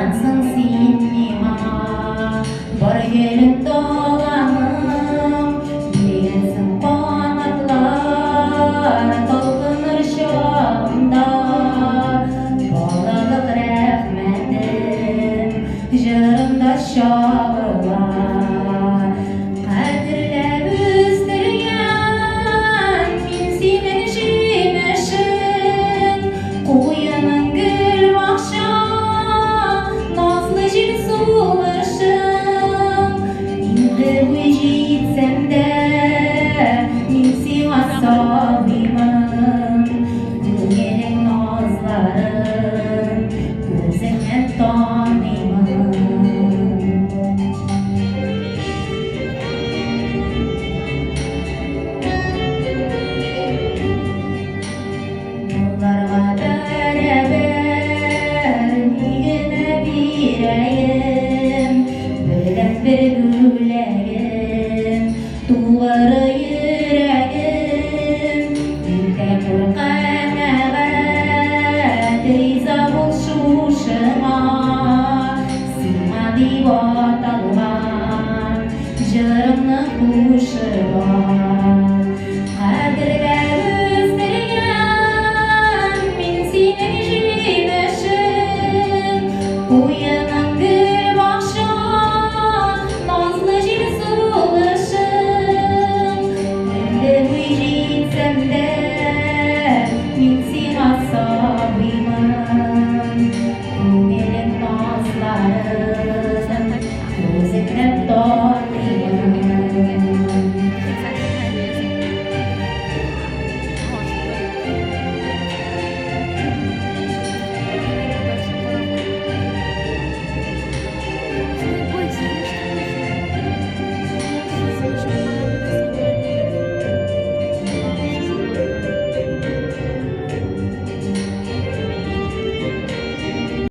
Тугансың син миңа. Бар гөлем, даланым, биргәнсең канатлар, талпыныр чагымда. Балалык рәхмәтем җырымда чагыла. Кадерләп үстергән мин синең җимешең, куеның гөл бакча, назлы җил сулышың. Инде буй җитсәм дә, мин сиңа сабыймын. Күңелең назларын күзеңнән таныймын. Елларга бәрабәр ни генә бирәем, беләм бер бүләгем, тугры йөрәгем. Итә күр канәгать, риза бул шушыңа, сиңа дип аталган җырымны кушып ал. Кадерләп үстергән мин синең җимешең, куеның